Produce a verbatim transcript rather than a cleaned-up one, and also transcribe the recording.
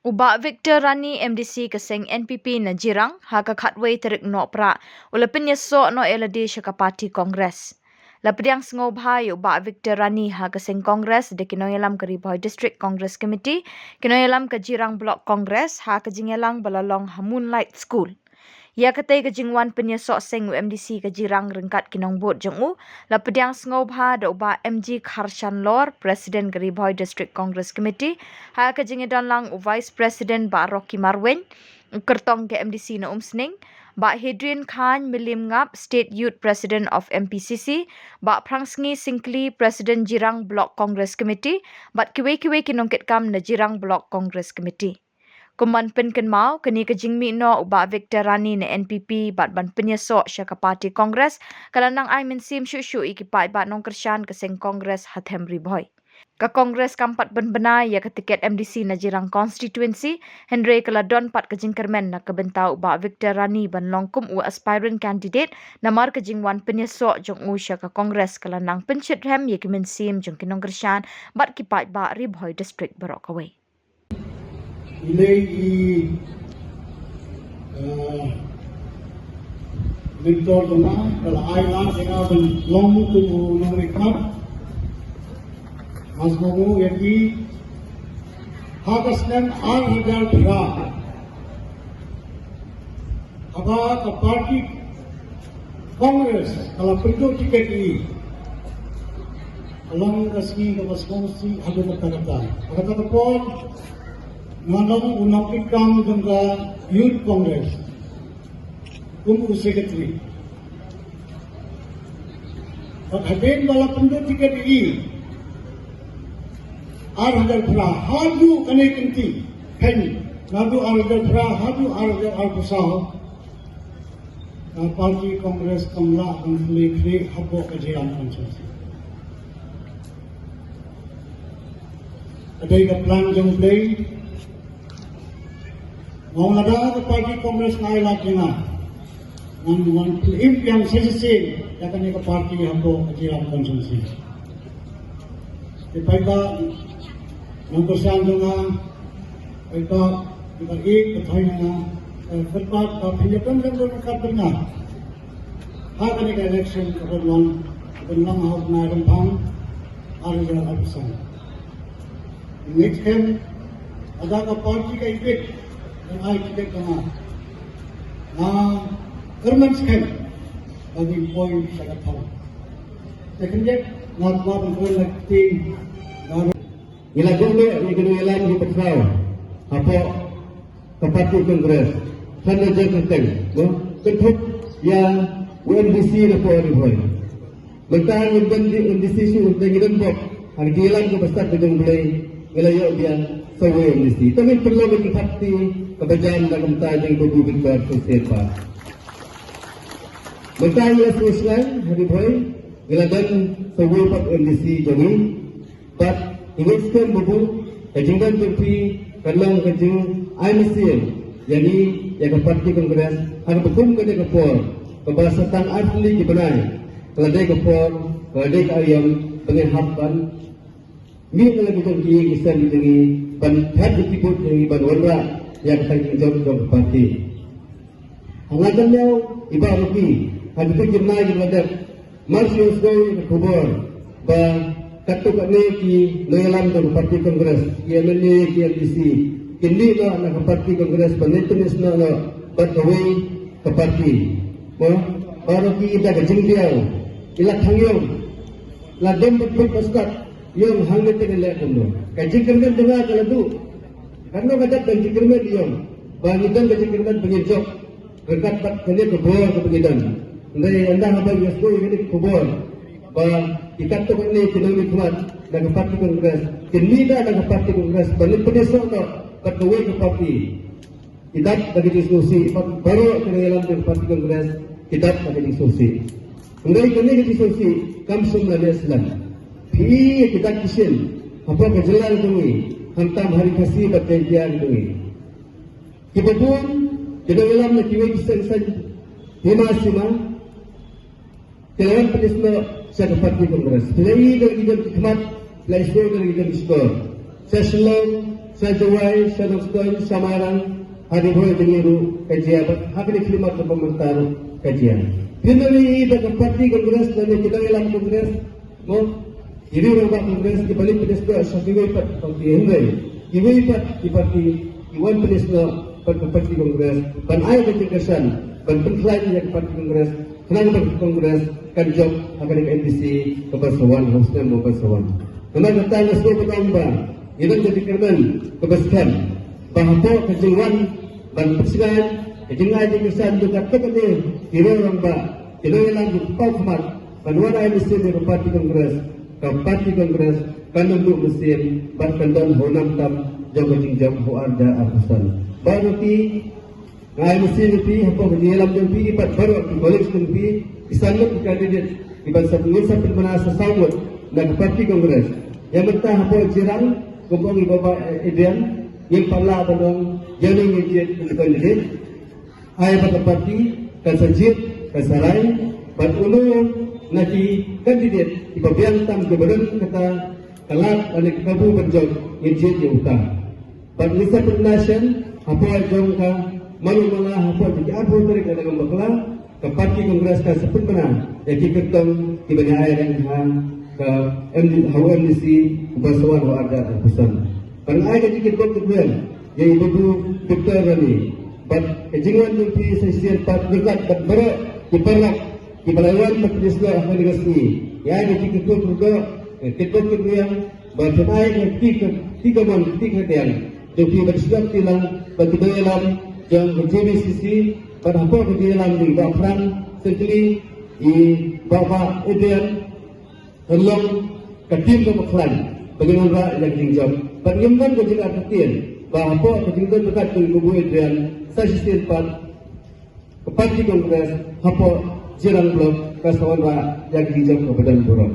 U Bah Victor Rani, M D C ka seng N P P na Jirang, ha ka khatwei tarik Nohprah, u la pynïasoh noh ïa lade sha ka party Congress. La pdiang sngewbha ïa u Bah Victor Rani ha ka seng Congress da ki nongïalam ka Ri Bhoi District Congress Committee, ki nongïalam ka Jirang Block Congress, ha ka jingïalang ba la long ha Moonlight School. Ïa katei ka jingwan pynïasoh seng u M D C ka Jirang ryngkat ki nongbud jong u, la pdiang sngewbha da u Bah M G Kharshanlor, President ka Ri Bhoi District Congress Committee, ha ka jingïadon lang u Vice President Bah Rocky Marwein, u kyrtong ka M D C na Umsning, Bah Hadrian Khan Mylliem Ngap, State Youth President of M P C C, Bah Prangsngi Syngkli, President Jirang Block Congress Committee, bad kiwei kiwei ki nongkitkam na Jirang Block Congress Committee. Kum ban pynkynmaw, kane ka jingmih noh u Bah Victor Rani na N P P bad ban pynïasoh sha ka party Congress, ka la nang ai mynsiem shuh shuh ïa ki paidbah nongkyrshan ka seng Congress ha them Ri Bhoi. Ka Congress kam pat pynbna ïa ka tiket M D C na Jirang Constituency, hynrei ka la don pat ka jingkyrmen na ka bynta u Bah Victor Rani ban long kum u aspirant candidate, namar ka jingwan pynïasoh jong u sha ka Congress ka la nang pynshitrhem ïa ki mynsiem jong ki nongkyrshan bad ki paidbah Ri Bhoi District baroh kawei. Ine i, eh, mentor jong nga, ka la ai lad ïa nga ban long kum u nongmihkhmat. Nga sngewbha ïa ki, ha ka snem ar hajar phra, haba ka party Congress ka la pynduh tiket ïa ngi, ka long ka sngi kaba sngewsih haduh katta katta. Ha kata ka por nga long u nongkitkam jong ka Youth Congress kum u secretary. Bad hadien ba la pynduh tiket ïa ngi, ar hajar phra haduh kane ka kynti, khein, naduh ar hajar phra haduh ar hajar arphew saw, ka party Congress kam lah ban pynleit khlieh hapoh ka Jirang Constituency. Ka dei ka plan jong U Blei. Nga ong lada ka party Congress nga ai lad ïa nga, ngan wan pynïaid biang shisien ïa kane ka party hapoh ka Jirang Constituency. Te paidbah nongkyrshan jong nga, paidbah kiba ïeit ba thait na nga, eh, paidbah ba pynïasoh lem don ka bynta ha kane ka election ka ban long, ka ban long ha u bnai Rymphang ar hajar arphew san. Next time, lada ka party ka ïeit ban ai tiket ïa nga, nga kyrmen skhem ba ngin poi sha ka thaw. Te khyndiat nga kwah ban kren na ka ktien Garo. Ngi la duh noh ïa ki nongïalam ki pathraw hapoh ka party Congress. Khlem da jia kyrteng, mo, kynthup ïa u M D C na poh Ri Bhoi. Mynta ngim don di M D C shuh, te ngi don bok ha ka jingïalam kaba stad ka jong U Blei, ngi la ïoh biang sa uwei M D C. Te ngin pynlong ïa ki khapti kaba jam na ka bynta jong u Babu Victor Sosaipan. Mynta ngi la sngewsynei ha Ri Bhoi, ngi la don sa uwei pat M D C jong ngi. Bad ngi ngeit skhem ba ka jingdon jong phi kan long ka jingai mynsiem ïa ngi, ïa ka party Congress, ha kaba kum ka dei ka por kaba sa tang artylli ki bnai ka la dei ka por, ka la dei ka aïom ba ngin hap ban mih na la ki jong ki ïing ki sem ki jong ngi, ban thied ïa ki booth jong ngi, ban wanrah ïa ka jingjop jong ka party. Nga kynmaw i Bah Rocky ha kito ki bnai kiba la dep, mar shu ïohsngew ïa ka khubor ba katto katne ki nongïalam jong ka party Congress, ki M L A, ki M D C, kin mih noh na ka party Congress ban leit pynïasnoh noh bad kawei ka party. Mo, Bah Rocky da ka jingbiang i la khang ïong, la dem bad bad bad stad ïong hangne te ka leh kumno. Ka jingkyrmen jong nga ka la duh. Katno ka dap ka jingkyrmen ïong ba ngi don ka jingkyrmen ba ngin jop ryngkat bad kane ka bor kaba ngi don. Hynrei ynda haba ngi ïohsngew ïa kane ka khubor ba ki katto katne ki nongmihkhmat na ka party Congress kin mih noh na ka party Congress ban leit pynïasnoh noh bad kawei ka party, ki dap da ka jingsngewsih, bad baroh ki nongïalam jong ka party Congress ki dap da ka jingsngewsih. Hynrei kane ka jingsngewsih kam shym la leh slem. Phi i ïa ki dak ki shin hapoh ka jylla ka jong ngi, khamtam ha Ri Khasi bad Jaiñtia ka jong ngi. Kiba bun ki nongïalam na kiwei ki seng saiñ hima sima ki la wan pynïasnoh sha ka party Congress. Phi la ïohi da la ki jong ki khmat, phi la ïohsngew da la ki jong ki shkor. Sha Shillong, Sha Jowai, sha Nongstoiñ, sha Mairang, ha Ri Bhoi Dieng ruh ka jia bad ha kane ka khlieh mat kaba mynta ruh ka jia. Phin ïohi ba ka party Congress lane ki nongïalam Congress, mo, ki riew rangbah Congress kiba leit pynïasnoh sha kiwei pat ki party, hynrei kiwei pat ki party ki wan pynïasnoh bad ka party Congress ban ai ka jingkyrshan ban pynkhlaiñ ïa ka party Congress khnang ba ka Congress kan jop ha kane ka M D C kaba sa wan, ha u snem uba sa wan. Namar kata nga sngewbha ba ngi don ka jingkyrmen kaba skhem ba hapoh ka jingwan ban pynsngew ka jingai jingkyrshan jong katto katne ki riew rangbah, ki nongïalam, ki paw khmat ban wan ai mynsiem ïa ka party Congress, ka party Congress kan ym duh mynsiem bad kan don ha u nam tam jong ka jingjop ha u ar hajar arphew san. Bad ruh ki Nga ai mynsiem ïa phi hapoh ka jingïalam jong phi bad baroh ki colleagues jong phi, ki san ngut ki candidate kiba sa, ngin sa pynbna sa saw ngut na ka party Congress. Ïa mynta hapoh Jirang, kumba ong i Bah Adrian, ngim pat lah ban ong ïa uno ngin jied kum u candidate. Ai ba ka party kan sa jied, kan sa rai bad uno na ki candidate kiba biang tam kiba don kata ka lad lane ka kabu ban jop, ngin jied ïa uta. Bad ngi sa pynbna shen hapoh jong ka mano mala hapoh jong ki arphew tarik ka Naiwieng Bakla, ka party Congress ka sa pynbna ïa ki kyrtong kiba ngi ai rank ha ka M D, ha u M D C uba sa wan ha u ar hajar arphew san. Bad nga ai ka jingkyrkhu kyrdoh ïa i Babu Victor Rani bad ka jingwan jong phi sa shisien pat, ryngkat bad baroh ki paralok kiba la wan ban pynïasnoh ha kane ka sngi. Ïa ka jingkyrkhu kyrdoh, kyrkhu kyrdoh ïa Ba phin ai ka kti ka, kti kamon, kti kadiang jong phi ban shlok kti lang bad ki nongïalam jong ka J B C C bad hapoh ka jingïalam jong i Bah Frank Syngkli, i Bah, Bah Adrian, kan long ka team kaba khlaiñ ba ngin wanrah ïa ka jingjop. Bad ngim don ka jingartatien ba hapoh ka jingdon ryngkat jong i Babu Adrian sa shisien pat ka party Congress hapoh Jirang Block ka sa wanrah ïa ka jingjop kaba don burom.